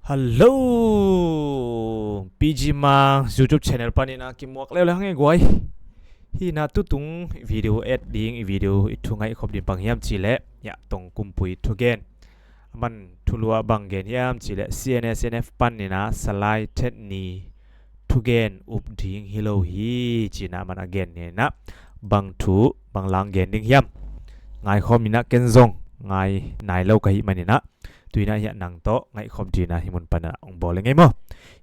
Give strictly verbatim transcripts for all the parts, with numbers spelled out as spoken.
Hello, P G Mang YouTube channel panin a kimuak leuleu hang e guai. Hi na, tutung video et ding, i video i thu ngaih khop ding bang hiam cih leh, ya, Tongkumpui thugen. A man thulu ah bang gen hiam cih leh, C N A C N F panin a Salai Thet Ni thugen up ding hi lo hi, ci-in a man a gen ni na, bang thu, bang la gen ding hiam? Ngaikhawm in a, ken zong ngai nai lo ka hih manin a, tu-in a hiah nang tawh ngaihkhop ding in a hih mun pan a hong bawl ing ei maw.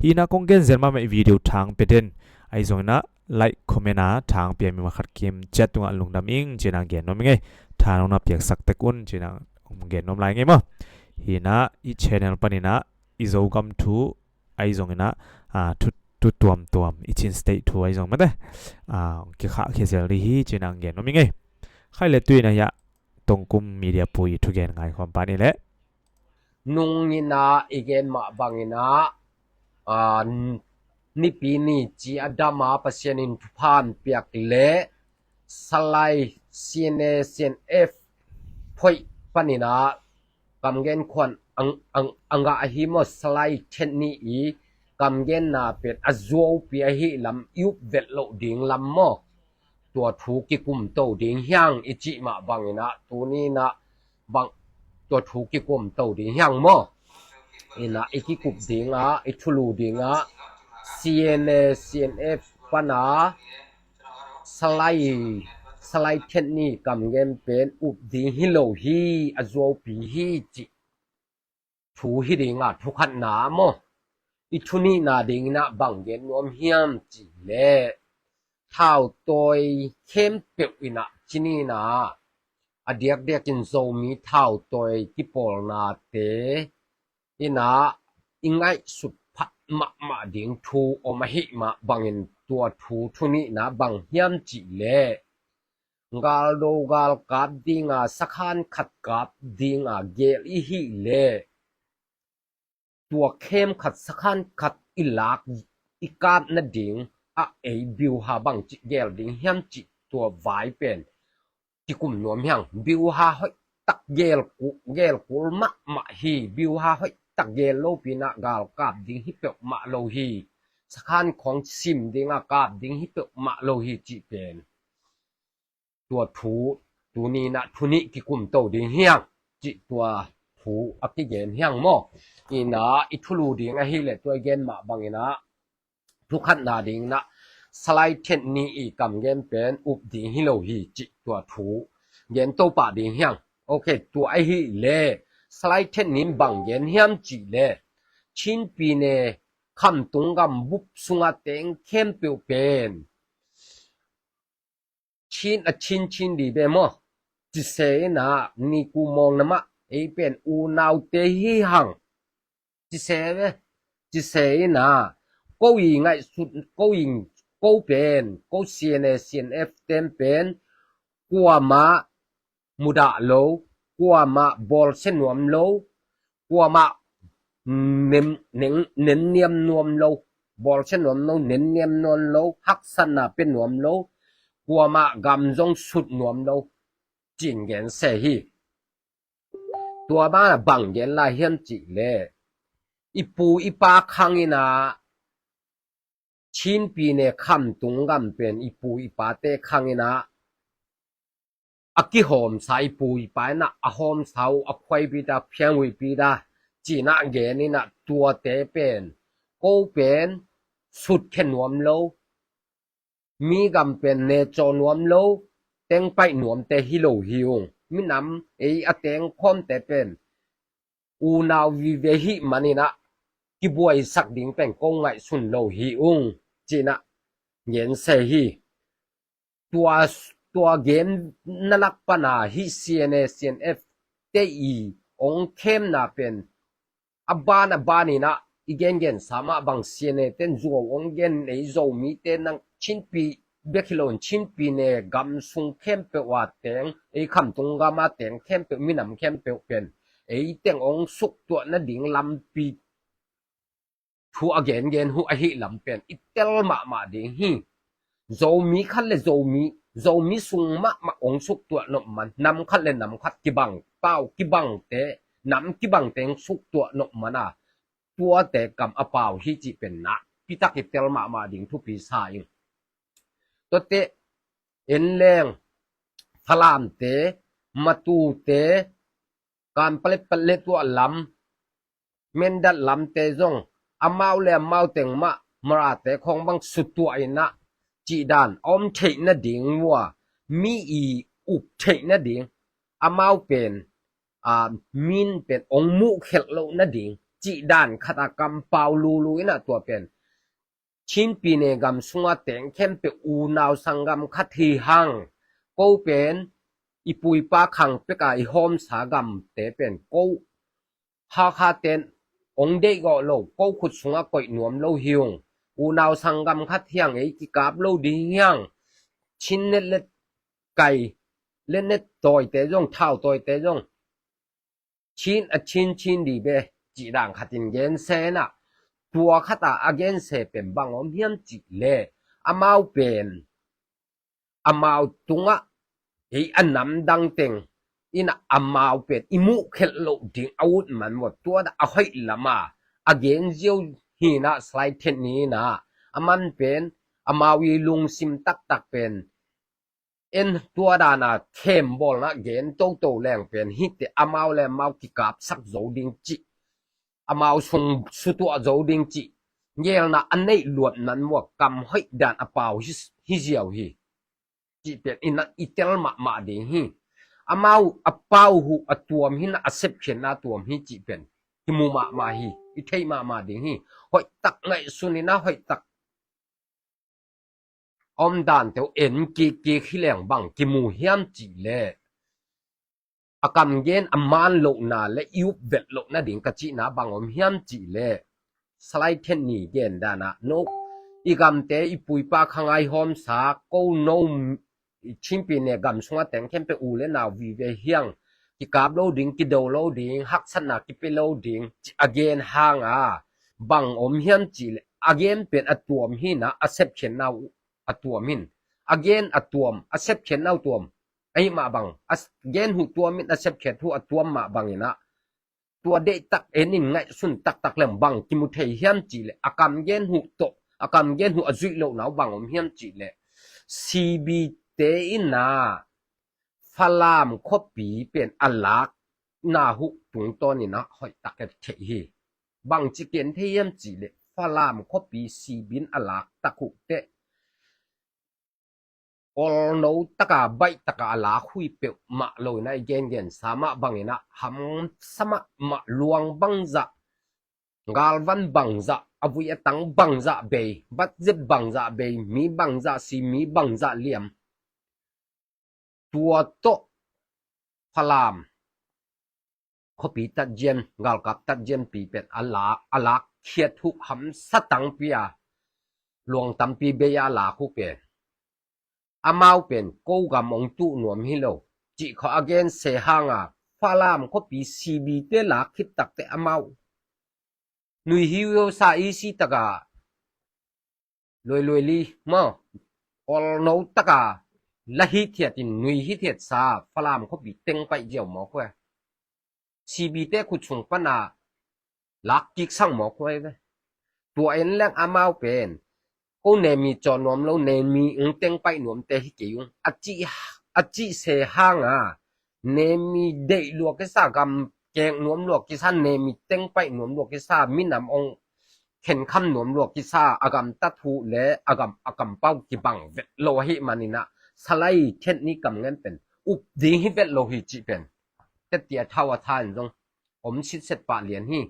Hi na, kong gen zen mahmah, i video thang pia den, ahi zongin a like, comment a thang pia mi ma khat kim ciat tungah lungdam ing ci-in a gen nuam ing ei. Tha nong na piaksak tek un ci-in a hong gen nuam lai ing ei maw. Hi na, i channel panin a i Zogam thu ahi zongin a, a, thu, thu tuamtuam, i Chin State thu ahi zong mate, a, kikhahkhia zel ding hi ci-in a gen nuam ing ei. Khai le, tu-in a hiah Tongkum Media pui thugen ngaikhawm pa ni leh. Nung in a i gen mah bangin a, a, Nipi ni ci a dam a Pasian in thupha hong piak leh Salai C N A C N F phoih panin a kamgen khuan ang, ang, a ngah ahi maw. Salai Thet Ni i kamgenna pen a zuaupi ahih lam i up vet loh ding lam maw. Tua thu kikum to ding hiang i cih mah bangin a, tuni-in a bang, tua thu kikum to ding hiang maw. In a i kikup ding a, i thulu ding a, C N A C N F pan a Salai, Salai Thet Ni kamgen pen up ding hi lo hi, a zuaupi hi cih thu hi ding a, thu khatna maw. I thu nihna dingin a bang gen nuam hiam cih leh, thautawi khempeuh in a, ci ni na, a diakdiakin Zomi thautawi kipawlnate in a i ngaihsut phat mahmah ding thu om ahih mah bangin, tua thu thu nihna bang hiam cih leh, galdo galkap ding a sakhan khat kap ding a gel i hih leh, tua khemkhat sakhan khat i lak, i kap nading ah ei biuha bangci gel ding hiam cih tua vai pen kikum nuam hiang. Biuha hoih tak gel ku-, gel kul mahmah hi. Biuha hoih tak gel lopi-in a galkap ding hi peuhmah lo hi. Sakhan khawng sim ding a kap ding hi peuhmah lo hi cih pen, tua thu, tuni-in a thu nih kikum to ding hiang cih tua thu a kigen hiang maw. In a i thulu ding ahih leh, tua i gen mah bangin a, thu khatna dingin a Salai Thet Ni i kamgen pen up ding hi lo hi cih tua thu gen to pah ding hiang. Ok, tua ahih leh Salai Thet Ni in bang gen hiam cih leh, Chin Pyine Khamtung gam bup sung a teng khempeuh pen Chin a Chin Chin di be maw. Cise in a, nikum mawng na mah ei pen unaute hi hang. Cise be, cise in a, ko i ngaihsut, ko i, ko pen, ko C N A C N F te'n pen kuamah mudah lo, kuamah bawlsia nuam lo, kuamah nem-, neng-, nenniam nuam lo, bawlsia nuam lo, nenniam nuam lo, haksatna pia nuam lo, kuamah gam zong sut nuam lo, ci-in gen se hi. Tua banah bang gen lai hiam cih leh, i pu i pa khang in a, Chin Pyine Khamtung gam pen i pu i pate khang in a, a kihawmsa, i pu i pa in a, a hawmsa uh a phuaipi ta, phianghuipi ta, ci-in a gen in a, tuate pen, ko pen sutkhia nuam lo, mi gam pen necaw nuam lo, tengpaih nuamte hi lo hi ung. Minam ei a tengkhawmte pen unau vive hih manin a, kibuaisak ding pen ko ngaihsun lo hi ung, ci-in a gen se hi. Tua, tua gen na lak pan a hih C N A C N F te i ong khemna pen a ban a ban in a, i gengensa mah bang C N A te'n zuau ong gen, ei Zomite nang Chin Pyi bek hi lo in Chin Pyine gam sung khempeuh a teng, ei Khamtung gam a teng khempeuh, minam khempeuh pen ei teng ong suktuah nading lampi thu a gengen uh ahih lam pen i tel mahmah ding hi. Zomi khat le Zomi, Zomi sung mahmah ong suktuah nop man, nam khat le nam khat kibang, pau kibangte, nam kibangte ong suktuah nop man a, tuate kam a pau hi cih pen nakpi tak i tel mahmah ding thupi sa ing. Tuate en leng Falamte, Matute, Kanpetlet tua lam, Mindat lamte zong amau le amau teng mah Marate khong bang sutuah in ah cih dan a om theih nading uh a, mi i up theih nading, amau pen a, min pen ong muh khelh loh nading cih dan khat a kam pau lulu in ah tua pen Chin pyine gam sungah teng khempeuh unau sanggam khat hi hang. Ko pen i pu i pa khang pek a i hawmsa gamte pen ko Hakha ten ong deih gawh lo, ko khut sungah koih nuam lo hi ung. Unau sanggam khat hi hang, ei kikap lo ding hi hang. Chin net let kai, let net tawite zong, thau tawite zong Chin a Chin Chin di be cih dan khat in gense in ah, tua khat a a gense pen bang om hiam cih leh, amau pen amau tungah ei a namdang teng in ah amau pen i muh khelh loh ding a ut man vua, tua dah a hoih lam a a gen ziau hi in ah, slide then ni in ah, aman pen amau i lungsim taktak pen en tua dan a khembawlna gen toto leng pen hihte amau le amau kikapsak zo ding cih, amau sung sutuah zo ding cih ngelna a neih luat man vua kam hoih dan a pau hi, hi ziau hi cih pen in ah i tel mahmah ding hi. Amau a pau huh a tuam hi in ah a sepkhiatna tuam hi cih pen i mu mahmah hi, i theih mahmah ding hi. Hoih tak ngaihsun in ah hoih tak a om dante uh en kikkik hi leng bang kimu hiam cih leh, a kam gen a man lohna le i up velh loh nading ka cihna bang om hiam cih leh, slide then ni gen dan ah, no, i gamte i pu i pa khang a i hawmsa, ko no, i Chin pyine gam sungah teng khempeuh u le nau vive hi hang, kikap lo ding, kido lo ding, haksatna kipia lo ding cih a gen hang a bang om hiam cih leh, a gen pen a tuam hi in ah a sepkhiatna uh a tuam hi in, a gen a tuam, a sepkhiatna uh tuam ahih mah bang, a s-, gen huh tuam in a sepkhiat huh a tuam mah bang in ah, tua deihtak en in ngaihsun taktak leng bang kimu thei hiam cih leh, a kam gen huh tawh a kam gen huh a zuih lohna uh bang om hiam cih leh, C B te in ah Falam khuapi pen a lakna huh tungtawn in ah hoih tak et theih hi. Bangci ken thei hiam cih leh, Falam khuapi C B in a lak tak huh teh, olno taka baih taka a lak huh hi peuhmah lo in ah, i gengensa mah bang in ah hamsa mahmah, luang bangzah, galvan bangzah, a vui a tang bangzah bei, budget bangzah bei, mi bangzah si, mi bangzah liam. Tua tawh Falam khuapi tatzian, galkap tatzianpi pen a lak, a lak khiat huh hamsa tangpi a, luang tampi bei a lak huh pen, amau pen ko gam ong tuh nuam hi lo cih khawng a gense hang a, Falam khuapi C B te lak khit tak teh amau nui hi uh sa, i si taka luailuai li maw, olno taka la hithiat in nui hithiat sa Falam khuapi teng paih ziau mawk uh a, C B te khut sung pan a lak kik sang mawk uh a ve. Tua en leng amau pen ko nemi caw nuam lo, nemi ong teng paih nuamte hi kei ung a cih, a cihse hang a, nemi deih lua kisa, gam keng nuam lua kisa, nemi teng paih nuam lua kisa, minam ong khenkham nuam lua kisa, a gamtat huh le a gam, a kampau kibang vet lo ahih man in ah, slide then ni kam ngen pen up ding hi vet lo hi cih pen, teti a thau a tha in zong om sitset pah lian hi.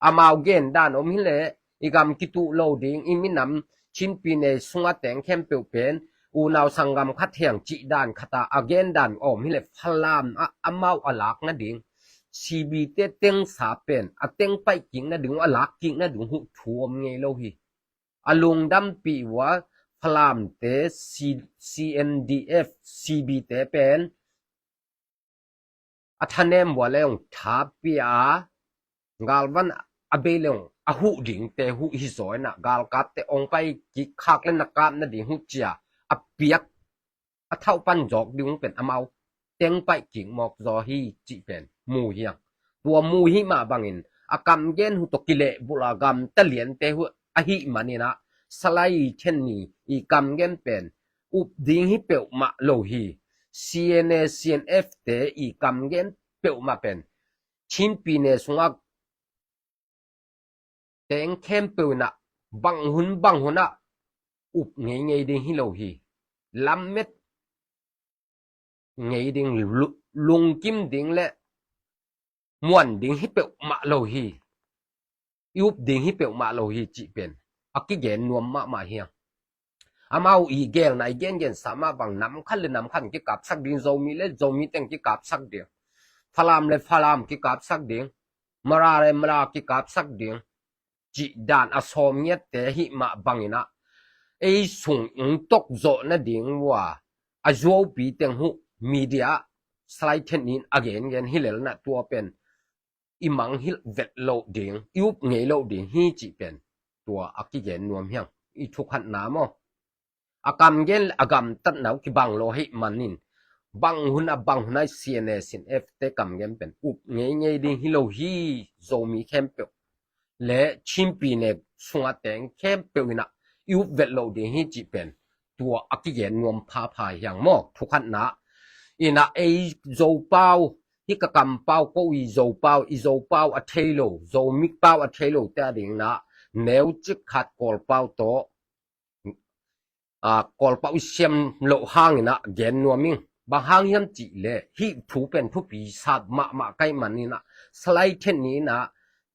Amau gen dan om hi leh, i gam kituh lo ding, i minam Chin pyine sungah teng khempeuh pen unau sanggam khat hi hang cih dan khat a a gen dan om hi leh, Falam ah amau a lak nading, C B te tengsa pen a teng paih kik nading, a lak kik nading huh thu om ngei lo hi. A lungdampih uh a, Falamte, C-, C N D F, C B te pen a thanem uh a leh ong tha pia a, galvan a bei leh ong a huh dingte huh hi zaw in ah, galkapte ong pai kik khak leh na kap nading huh ci a, a piak a thauh pan zawk ding pen amau teng paih kik mawk zaw hi cih pen mu hi hang. Tua mu hi mah bangin a kamgen uh tawh kilehbulh a gamta liante uh ahih manin ah, Salai Then Ni i kamgen pen up ding hi peuhmah lo hi. C N A, C N F te i kamgen peuhmah pen Chin pyine sungah teng khempeuh in ah bang hun bang hun ah up ngeingei ding hi lo hi. Lamet ngei ding, lu-, lungkim ding le muan ding hi peuhmah lo hi. I up ding hi peuhmah lo hi cih pen a kigen nuam mahmah hi hang. Amau i gelna i gengensa mah bang nam khat le nam khat kikapsak ding, Zomi le Zomi teng kikapsak ding, Falam le Falam kikapsak ding, Mara le Mara kikapsak ding, cih dan a sawm ngiatte ahih mah bangin ah, ei sung ung tokzawh nading uh a, a zuaupi teng uh media ah Salai Then Ni in a gengen hi lel in ah, tua pen i mangngilh vet loh ding, i up ngei loh ding hi cih pen tua a kigen nuam hi hang. I thukhatna maw, a kamgen le a gamtatna uh kibang lo ahih manin, bang hun ah bang hun ah C N A, C N F te kamgen pen up ngeingei ding hi lo hi. Zomi khempeuh le Chin pyine sungah teng khempeuh in ah i up vet loh ding hi cih pen tua a kigen nuam phapha hi hang maw. Thukhatna in ah, ei Zopau, hih ka kampau, ko i Zopau, i Zopau a thei lo, Zomi pau a thei lote adingin ah neucik khat Kawlpau tawh, a, Kawlpau i siam loh hangin ah gen nuam ing. Bang hang hiam cih leh hih thu pen thupi sa mahmah ka hih manin ah, Salai Then Ni in ah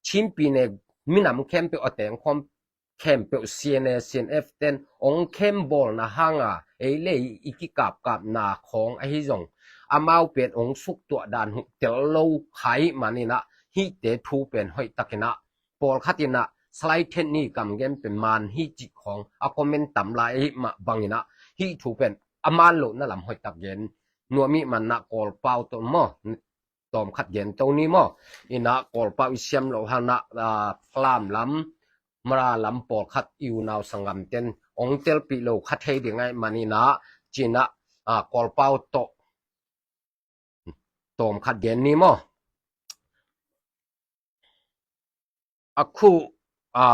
Chin pyine minam khempeuh a tengkhawm khempeuh C N A, C N F ten ong khembawlna hanga ei le ei i kikapkapna khawng ahi zong, amau pen ong suktuah dan uh tel lo kha ahih manin ah, hihte thu pen hoihtakin ah, pawlkhat in ah Salai Then Ni kamgen pen man hi cih khawng a comment tam lai ahih mah bangin ah, hih thu pen a man lohna lam hoihtak gen nuam ahih manin ah, Kawlpau tawh maw, tawmkhat gen to ni maw. In ah Kawlpau i siam loh hang ah, a, Falam lam, Mara lam pawlkhat i unau sanggamten ong telpih lo kha thei ding ahih manin ah, ci-in ah, a, Kawlpau tawh tawmkhat gen ni maw. A khu, a,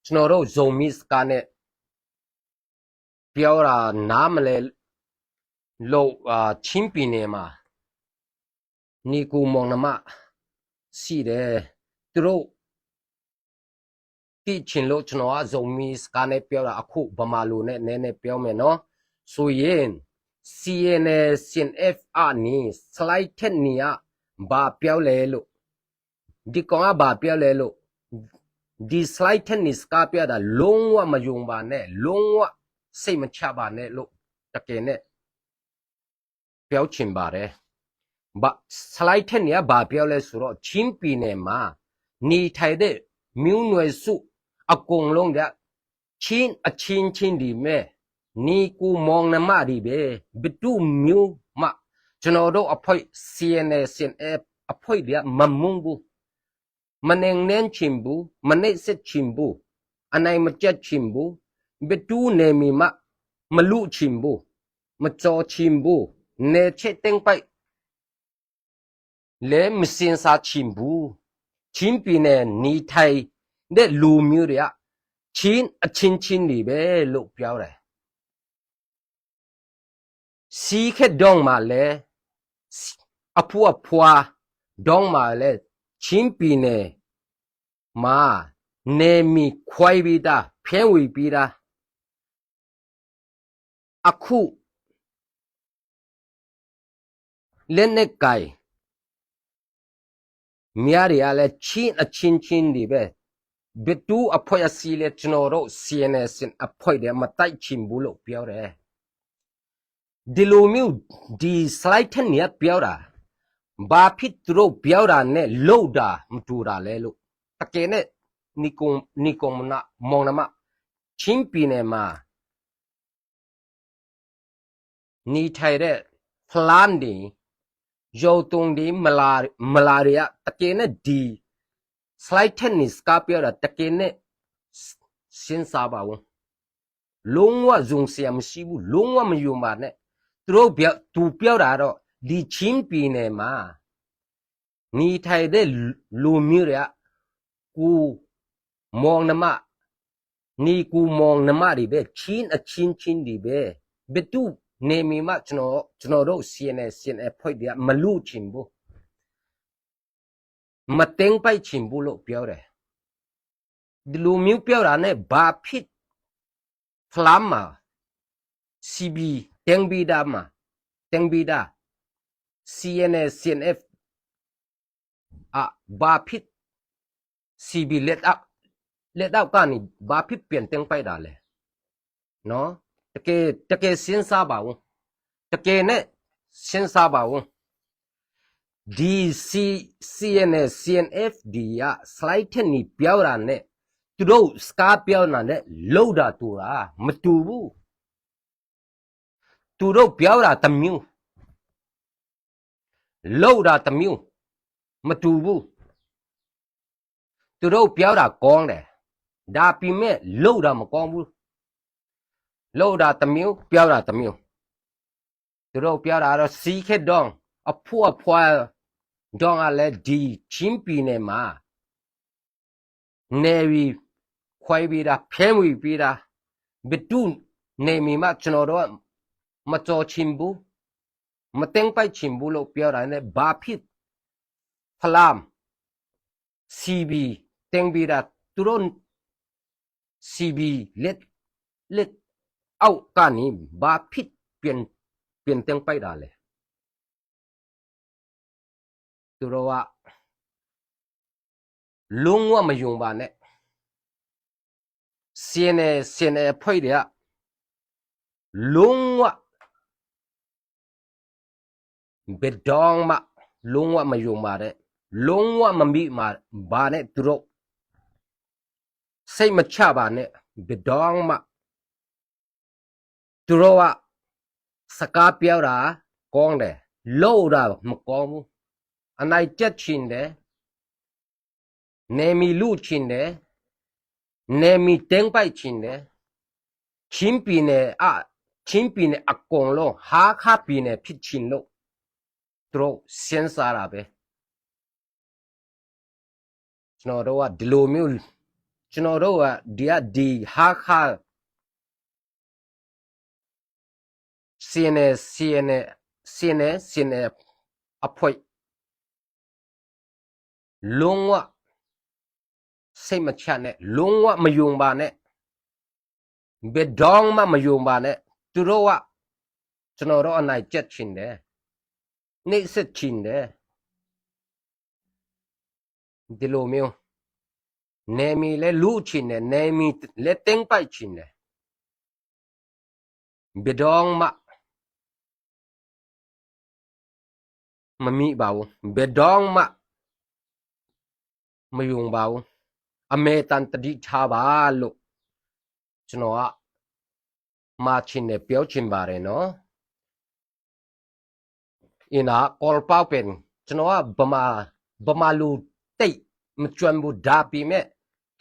ကျွန်တော်တို့ Zomi စကားနဲ့ ပြောတာ နားမလည်လို့ အာ ချင်းပြည်နယ်မှာ ညီအစ်ကိုမောင်နှမရှိတယ်။ သူတို့ သိချင်လို့ ကျွန်တော်က Zomi စကားနဲ့ ပြောတာ။ အခု ဗမာလိုနဲ့ နည်းနည်း ပြောမယ်နော်။ ဆိုရင် စီအန်အယ် စီအန်အက်ဖ် ကနေ Salai Then Ni က ဘာပြောလဲလို့ ဒီကောင်က ဘာပြောလဲလို့ ဒီ Salai Then Ni စကားပြောတာ လုံးဝ မယုံပါနဲ့၊ လုံးဝ စိတ်မချပါနဲ့လို့ တကယ်နဲ့ ပြောချင်ပါတယ်။ ဘာ Salai Then Ni က ဘာပြောလဲဆိုတော့ ချင်းပြည်နယ်မှာ နေထိုင်တဲ့ မျိုးနွယ်စု အကုန်လုံးက ချင်းအချင်းချင်းတွေပဲ၊ ညီအစ်ကိုမောင်နှမတွေပဲ၊ ဘယ်သူမျိုးမှ ကျွန်တော်တို့အဖွဲ့ စီအန်အယ် စီအန်အက်ဖ် အဖွဲ့တွေက မမုန်းဘူး၊ မနှိမ်နင်းချင်ဘူး၊ မနှိပ်စက်ချင်ဘူး၊ အနိုင်မကျင့်ချင်ဘူး၊ ဘယ်သူ့နယ်မြေမှ မလုချင်ဘူး၊ မကျော်ချင်ဘူး၊ နယ်ချဲ့သိမ်းပိုက် လည်း မစဉ်းစားချင်ဘူး။ ချင်းပြည်နယ် နေထိုင်တဲ့ လူမျိုးတွေက ချင်းအချင်းချင်းတွေပဲလို့ ပြောတယ်။ စီးခက်တုန်းကလည်း အဖူအဖွာတုန်းကလည်း ချင်းပြည်နယ်မှာ နယ်မြေခွဲပြီးသား၊ ဖြန့်ဝေပြီးသား။ အခု လက်နက်ကိုင်များတွေကလည်း ချင်းအချင်းချင်းတွေပဲ၊ ဘယ်သူ့အဖွဲ့အစည်းလဲ၊ ကျွန်တော်တို့ စီအန်အယ် စီအန်အက်ဖ် အဖွဲ့တွေ မတိုက်ချင်ဘူးလို့ ပြောတယ်။ ဒီလိုမျိုး ဒီ Salai Then Ni က ပြောတာ ဘာဖြစ် သူတို့ ပြောတာနဲ့ လုပ်တာ မတူတာလဲလို့။ တကယ်နဲ့ ညီအစ်ကို ညီအစ်ကိုမောင်နှမ ချင်းပြည်နယ်မှာ နေထိုင်တဲ့ ဖလမ်းတွေ၊ ယိုတုံတွေ၊ မလာ၊ မလာတွေက တကယ်နဲ့ ဒီ Salai Then Ni စကားပြောတာ တကယ်နဲ့ စဉ်းစားပါဦး။ လုံးဝ ယုံစရာမရှိဘူး။ လုံးဝ မယုံပါနဲ့။ သူတို့ပြော၊ သူပြောတာတော့ ဒီ ချင်းပြည်နယ်မှာ你睇တဲ့လူမျိုးတွေက ကိုယ်မုန်းနေမှ၊ နင်ကိုယ်မုန်းနေမှတွေပဲ၊ ချင်းအချင်းချင်းတွေပဲ။ ဘယ်သူ့နယ်မြေမှ ကျွန်တော်၊ ကျွန်တော်တို့ CNA၊ CNF အဖွဲ့တွေက မလုချင်ဘူး၊ မသိမ်းပိုက်ချင်ဘူးလို့ ပြောတယ်။ ဒီလိုမျိုးပြောတာနဲ့ ဘာဖြစ် ဖလမ်းမှာ CB သိမ်းပြီးသားမှာ၊ သိမ်းပြီးသား CNA၊ CNF အ၊ ဘာဖြစ် CB လက်အောက်၊ လက်အောက်ကနေ ဘာဖြစ်ပြန်သိမ်းပိုက်တာလဲနော်။ တကယ်၊ တကယ်စဉ်းစားပါဦး။ တကယ်နဲ့ စဉ်းစားပါဦး။ ဒီ C၊ CNA၊ CNF တွေက စလိုက်ထက်နေ ပြောတာနဲ့ သူတို့စကားပြောတာနဲ့ လုပ်တာတူတာ မတူဘူး။ သူတို့ပြောတာတစ်မျိုး၊ လုပ်တာတစ်မျိုး မတူဘူး။ သူတို့ပြောတာကောင်းတယ်။ ဒါပေမဲ့ လုပ်တာမကောင်းဘူး။ လုပ်တာတစ်မျိုး၊ ပြောတာတစ်မျိုး။ သူတို့ပြောတာတော့ စည်းခဲဒေါင်း၊ အဖုအဖွားဒေါင်းကလည်း ဒီချင်းပြည်နယ်မှာ နယ်မြေခွဲပြီးသား၊ ဖမ်းဝေပြီးသား၊ ဘယ်သူ့နယ်မြေမှ ကျွန်တော်တို့က မကျော်ချင်ဘူး၊ မသိမ်းပိုက်ချင်ဘူးလို့ ပြောတာနဲ့ ဘာဖြစ် ဖလမ်း CB သိမ်းပြီးသား၊ သူတို့ CB လက်၊ လက်အောက်ကနေ ဘာဖြစ်ပြန်၊ ပြန်သိမ်းပိုက်တာလဲ။ သူတို့က လုံးဝမယုံပါနဲ့။ CNA၊ CNF အဖွဲ့တွေက လုံးဝ၊ ဘယ်တော့မှ လုံးဝမယုံပါနဲ့၊ လုံးဝမမိမှာပါနဲ့။ သူတို့ စိတ်မချပါနဲ့။ ဘယ်တော့မှ။ သူတို့က စကားပြောတာကောင်းတယ်၊ လုပ်တာမကောင်းဘူး။ အနိုင်ကျင့်ချင်တယ်၊ နယ်မြေလုချင်တယ်၊ နယ်မြေသိမ်းပိုက်ချင်တယ်။ ချင်းပြည်နယ်၊ ချင်းပြည်နယ်အကုန်လုံး ဟားခါးပြည်နယ်ဖြစ်ချင်လို့ သူတို့စဉ်းစားတာပဲ။ ကျွန်တော်တို့က ဒီလိုမျိုး၊ ကျွန်တော်တို့က ဒီက၊ ဒီဟားခါး CNA၊ CNA၊ CNA၊ CNF အဖွဲ့ လုံးဝစိတ်မချနဲ့၊ လုံးဝမယုံပါနဲ့၊ ဘယ်တော့မှမယုံပါနဲ့။ သူတို့က ကျွန်တော်တို့အနိုင်ကျင့်ချင်တယ်၊ နှိပ်စက်ချင်တယ်။ ဒီလိုမျိုး နယ်မြေလည်းလုချင်တယ်၊ နယ်မြေလည်းသိမ်းပိုက်ချင်တယ်။ ဘယ်တော့မှမမိပါဘူး။ ဘယ်တော့မှမယုံပါဘူး။ အမြဲတမ်းသတိထားပါလို့ ကျွန်တော်က မှာချင်တယ်၊ ပြောချင်ပါတယ်နော်။ အင်း၊ ကောလ်ပဝ်ပင်၊ ကျွန်တော်က ဗမာ၊ ဗမာလူသိပ်မကျွမ်းဘူး။ ဒါပေမဲ့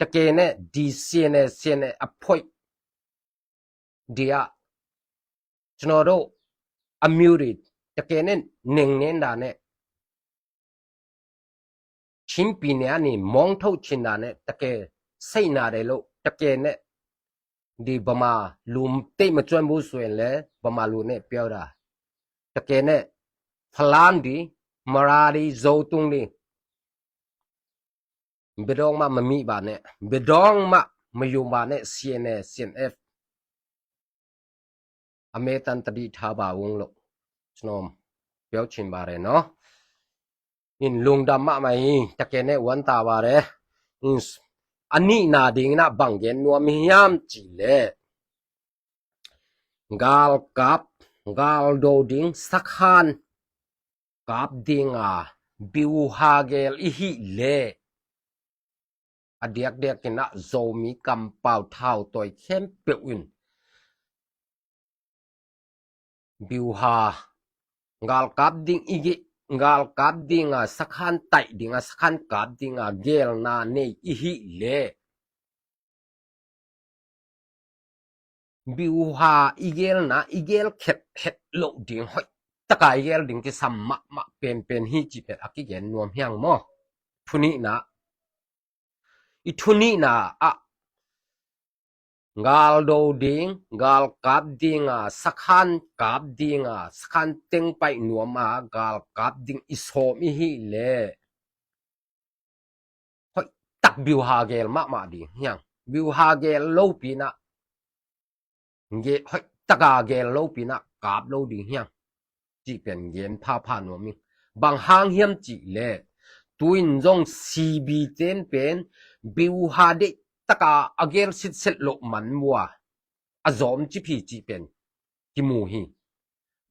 တကယ်နဲ့ ဒီ CNA၊ CNF အဖွဲ့တွေက ကျွန်တော်တို့အမျိုးတွေ တကယ်နဲ့ နှိမ်နင်းတာနဲ့ ချင်းပြည်နယ်ကနေ မောင်းထုတ်ချင်တာနဲ့ တကယ်စိတ်နာတယ်လို့၊ တကယ်နဲ့ ဒီဗမာလူသိပ်မကျွမ်းဘူးဆိုရင်လည်း ဗမာလူနဲ့ပြောတာ၊ တကယ်နဲ့ ဖလမ်းတွေ၊ မရာတွေ၊ ဇိုတုံးတွေ ဘယ်တော့မှမမိပါနဲ့၊ ဘယ်တော့မှမယုံပါနဲ့။ CNA၊ CNF အမြဲတမ်းသတိထားပါဦးလို့ ကျွန်တော်ပြောချင်ပါတယ်နော်။ အင်း၊ လုံဒမမအင်း၊ တကယ်နဲ့ ဝမ်းသာပါတယ်။ အင်း၊ အနစ်နာဒင်းနာ ဘင်ဂဲနွမ်ဟျမ်း ကြည့်လေ၊ ဂါလ်ကပ်၊ ဂါလ်ဒိုဒင်း၊ စခန်းကပ်ဒင်းက ဗျူဟာကဲလ် အဟိလေ။ အဒိယက်ဒိယက်ကိန ဇိုမီကမ်ပဝ် ထောက်တိုင် ခင်းပျောက်အင်း ဗျူဟာ၊ ဂါလ်ကပ်ဒင်း၊ ဂါလ်ကပ်ဒင်းက စခန်းတိုက်ဒင်းက စခန်းကပ်ဒင်းက ကဲလ်နာန့ၣ် အဟိလေ။ ဗျူဟာ၊ အကဲလ်နာ၊ အကဲလ်ခဲတ်ခဲတ် လုပ်ဒင်းဟိုက် taka i gel ding kisam mahmah penpen hi cih pen a kigen nuam hi hang maw. Thunihna, i thunihna ah galdo ding, galkap dinga, sakhan kap dinga, sakhan teng paih nuama galkap ding i sawm i hih leh hoihtak biuha gel mahmah ding hi hang. Biuha gel lopi-in ah, hoihtaka gel lopi-in ah kap lo ding hi hang cih pen gen phapha nuam ing. Bang hang hiam cih leh tu-in zong C B ten pen biuha deihtaka a gel sitset loh man uh a, a zawm cip hi cih pen kimu hi.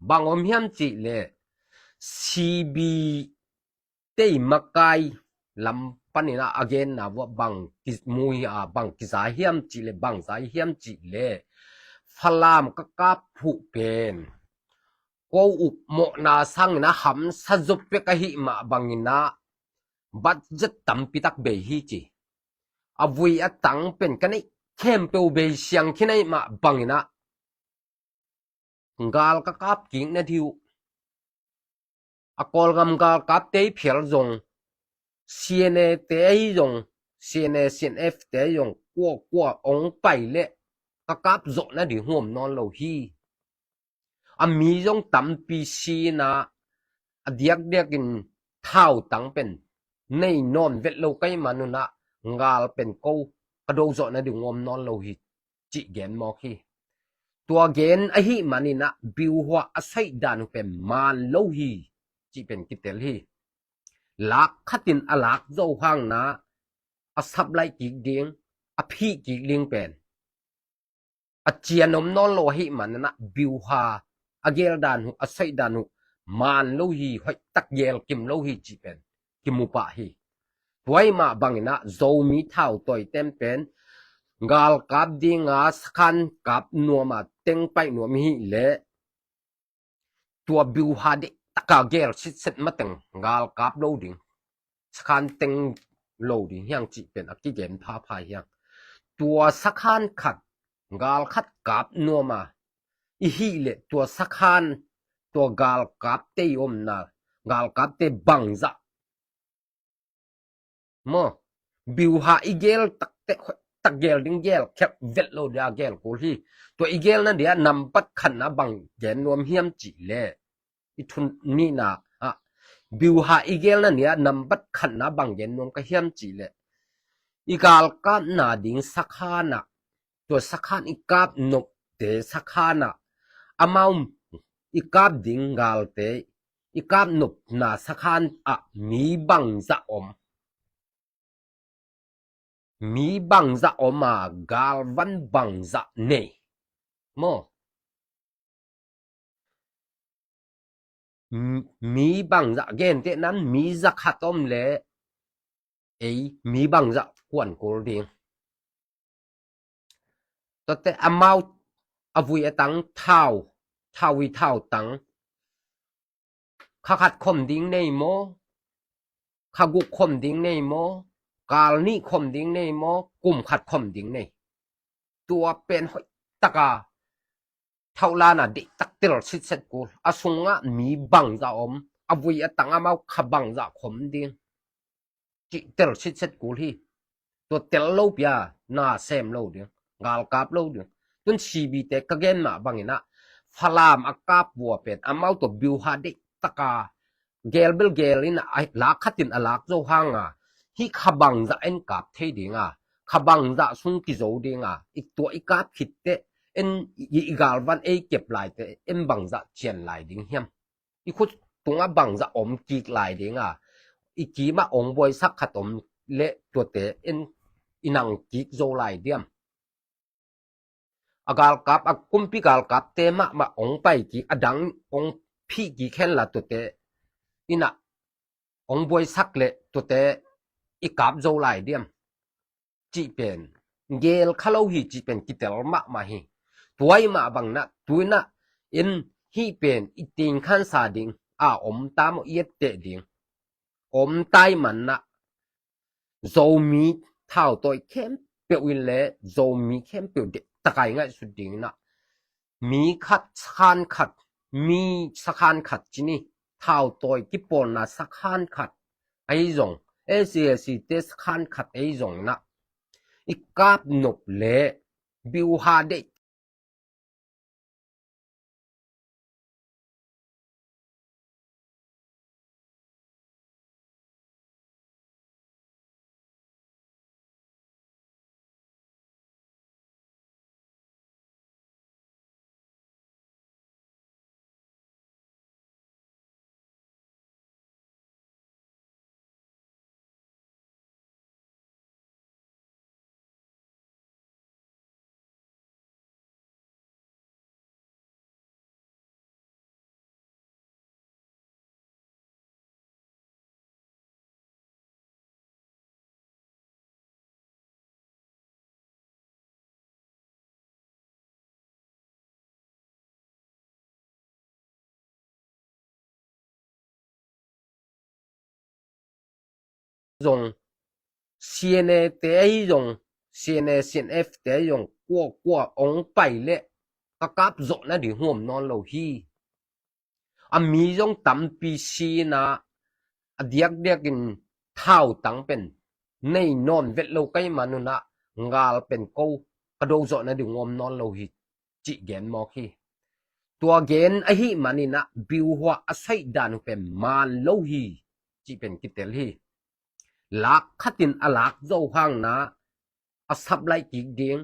Bang om hiam cih leh C B tei makai lam panin ah a genna uh ah bang kimu hi a, bang kiza hiam cih leh, bang za hiam cih leh, Falam ka kap phuh pen ko upmawhna sangin a hamsa zaw pek ahih mah bangin ah budget tampi tak bei hi ci. A vui a tang pen ka neih khempeuh bei siang khin ahih mah bangin ah gal ka kap kik nading uh. A Kawlgam galkapte i phial zong, C N A te ahi zong, C N A, C N F te ahi zong, kua kua ong pai leh ka kap zawh nading uh om nawn lo hi. A mi zong tampi si-in ah, a diakdiakin thau tang pen nei nawn vet lo ka hih man un ah, gal pen ko ka do zawh nading uh om nawn lo hi cih gen mawk hi. Tua gen ahih manin ah biuha a saih dan uh pen maan lo hi cih pen kitel hi. Lak khatin a lak zo hangin ah a supply kik ding, a phih kik ding pen a cian om nawn lo ahih manin ah biuha a gel dan uh, a saih dan uh maan lo hi, hoihtak gel kim lo hi cih pen kimu pah hi. Tua ahih mah bangin ah Zomi thautawite pen galkap dinga, sakhan kap nuama, teng paih nuam i hih leh tua biuha deihtaka gel sitset mateng galkap lo ding, sakhan teng lo ding hi hang cih pen a kigen phapha hi hang. Tua sakhan khat, gal khat kap nuama i hih leh tua sakhan, tua galkapte i omna, galkapte bangzah maw, biuha i gel takte, hoihtak gel ding gel khelh vet lo dia gel kul hi. Tua i gelna dia nambat khatna bang gen nuam hiam cih leh, i thunihna ah biuha i gelna dia nambat khatna bang gen nuam ka hiam cih leh, i galkapna ding sakhan ah, tua sakhan i kap nopte sakhan ah, amau i kap ding galte i kap nopna sakhan ah mi bangzah om. Mi bangzah om a, galvan bangzah nei maw. Mi bangzah, gentehna-in mi zakhat om leh ei mi bangzah kuan kul ding. Tuate amau a vui a tang thau, thau i thau tang kha khat khom ding nei maw, kha guk khom ding nei maw, kal nih khom ding nei maw, kum khat khom ding nei. Tua pen hoihtaka thauhlana deitak tel sitset kul. A sungah mi bangzah om, a vui a tang amau kha bangzah khom ding cih tel sitset kul hi. Tua tel lopi a na sem lo ding, galkap lo ding. Tun C B te ka gen mah bangin ah Falam a kap uh a pen amau tua biuha deihtaka gel bel gel in a, lak khatin a lak zo hanga, hih kha bangzah en kap thei dinga, kha bangzah sung kizo dinga, i tua i kap khitteh en i, i galvan ei kep laiteh en bangzah cian lai ding hiam? I khut tungah bangzah om kik lai dinga, i kimah ong buaisak khat om leh tuate en i nang kik zo lai diam? A galkap, a kumpi galkapte mahmah ong pai kik, a dang ong phih kik henla tuate in ah ong buaisak leh tuate i kap zo lai diam? Cih pen gel kha lo hi cih pen kitel mahmah hi. Tua ahih mah bangin ah tu-in ah en hih pen i tengkhansa ding a om ta maw, i etteh ding om ta ahih manin ah Zomi thautawi khempeuh in leh Zomi khempeuh deihtaka i ngaihsut dingin ah mi khat, sakhan khat, mi sakhan khat ci ni, thautawi kipawlna sakhan khat ahi zong, S A C te sakhan khat ahi zong inah i kap nop le biuha deih zong, C N A te ahi zong, C N A, C N F te ahi zong, kua kua ong pai leh ka kap zawh nading huam nawn lo hi. A mi zong tampi si inah a diakdiakin thautang pen nei nawn vet lo ka hih manun ah gal pen ko ka do zawh nading huam nawn lo hi cih gen mawk hi. Tua gen ahih manin ah biuha a saih dan uh pen maan lo hi cih pen kitel hi. Lak khatin a lak zo hangin ah a supply kik ding,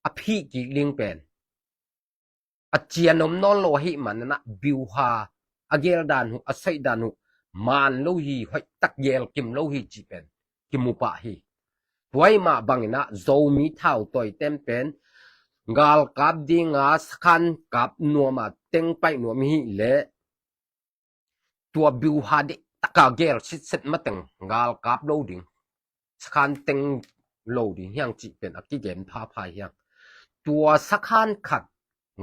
a phih kik ding pen a cian om nawn lo ahih manin ah biuha a gel dan uh, a saih dan uh maan lo hi, hoih tak gel kim lo hi cih pen kimu pah hi. Tua ahih mah bangin ah Zomi thautawi ten pen galkap dinga sakhan kap nuam a teng paih nuam hi leh tua biuha deih taka gel sitset mateng galkap lo ding, sakhan teng lo ding hiang cih pen a kigen phapha hiang. Tua sakhan khat,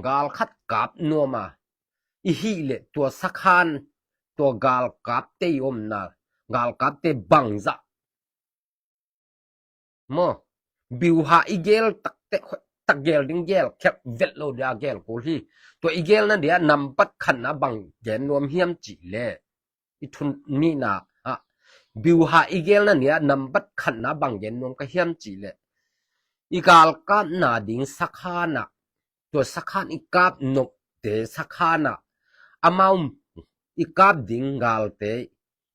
gal khat kap nuam a i hih leh tua sakhan, tua galkapte i omna, galkapte bangzah maw, biuha i gel takte, hoih tak gel ding gel khelh vet lo dia gel kul hi. Tua i gelna dia nambat khatna bang gen nuam hiam cih leh, i thu nihna ah biuha i gelna dia nambat khatna bang gen nuam ka hiam cih leh, i galkapna ding sakhan ah, tua sakhan i kap nopte sakhan ah, amau i kap ding galte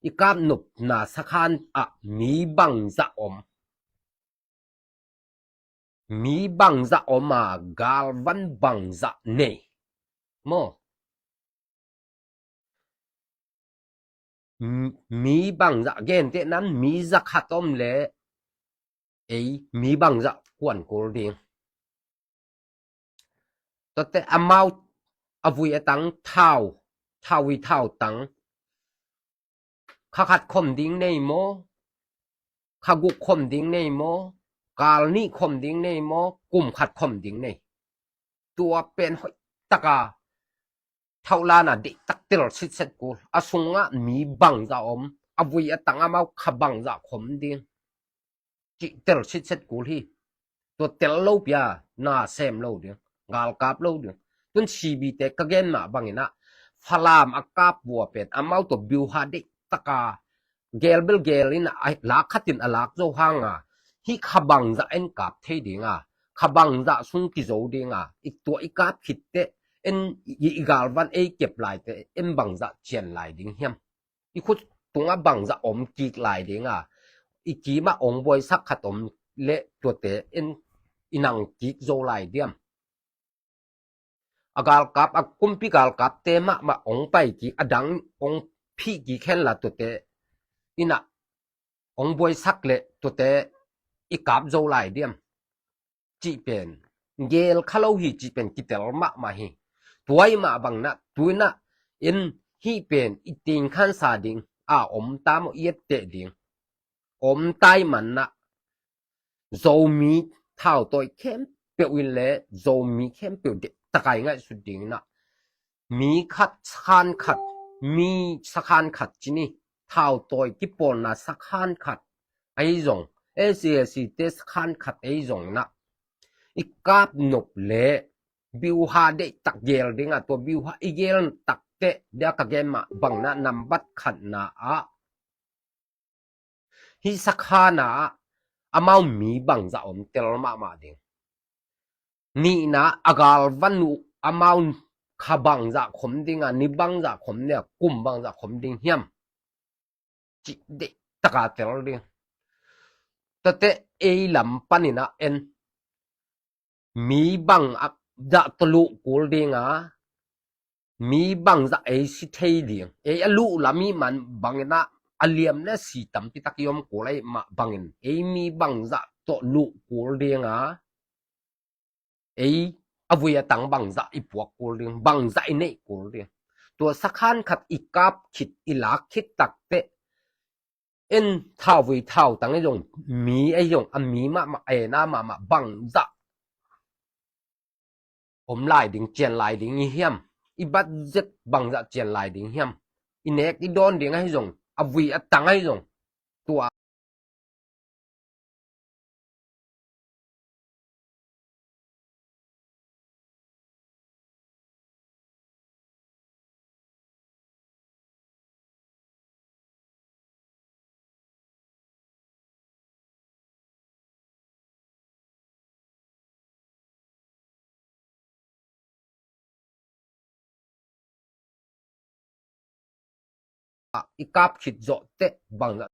i kap nopna sakhan ah mi bangzah om, mi bangzah om a galvan bangzah nei maw? M-, mi bangzah, gentehna in mi zakhat om leh ei mi bangzah kuan kul ding. Tuate amau a vui a tang thau, thau i thautang kha khat khom ding nei maw, kha guk khom ding nei maw, kal nih khom ding nei maw, kum khat khom ding nei. Tua pen hoih taka thauhlana deih tak tel sitset kul. A sungah mi bangzah om, a vui a tang amau kha bangzah khom ding cih tel sitset kul hi. Tua tel lo pia na sem lo ding, galkap lo ding. Tun C B te ka gen mah bangin ah Falam a kap bua pen amau tua biuha deih taka gel bel gel in a lak khatin a lak zo hang a, hih kha bangzah en kap thei ding a, kha bangzah sung kizo ding a, i tua i kap khit teh en i, i galvan ei kep lai teh en bangzah cian lai ding hiam? I khut tungah bangzah om kik lai ding a, i kimah ong buaisak khat om leh tuate en i nang kik zo lai diam? A galkap, a kumpi galkapte mahmah ong pai kik, a dang ong phih kik hen la tuate in ah ong buaisak leh tuate i kap zo lai diam? Cih pen gel kha lo hi cih pen kitel mahmah hi. Tua ahih mah bangin ah tu in ah en hih pen i teng khansa ding a om ta maw, i etteh ding om ta ahih manin ah Zomi thautawi khempeuh in leh Zomi khempeuh deih taka i ngaihsut ding in ah mi khat sakhan khat, mi sakhan khat ci ni, thautawi kipawlna sakhan khat ahi zong, S A C te sakhan khat ahi zong in ah i kap nop leh biuha deihtak gel ding a, tua biuha i gel takteh dia ka gen mah bangna nambat khatna ah hih sakhan ah amau mi bangzah om tel mahmah ding. Nihna a galvan uh amau kha bangzah khom ding a, ni bangzah khom ding a, kum bangzah khom ding hiam cih deihtaka tel ding. Tuate ei lam panin ah en mi bangzah tawh luh kul ding a, mi bangzah ei si thei ding. Ei a luh lam i man bangin ah a liam le si tampi tak i om kul ahih mah bangin ei mi bangzah tawh luh kul ding a, ei a vui a tang bangzah i puak kul ding, bangzah i neih kul ding. Tua sakhan khat i kap khit, i lak khit takteh en thauvui thautang ahi zong, mi ahi zong, a mi mahmah, a ena mahmah bangzah om lai ding, cian lai ding i hiam? I budget bangzah cian lai ding hiam? I nek i dawn ding ahi zong, a vui a tang ahi zong, tua i kap khit zawh teh bangzah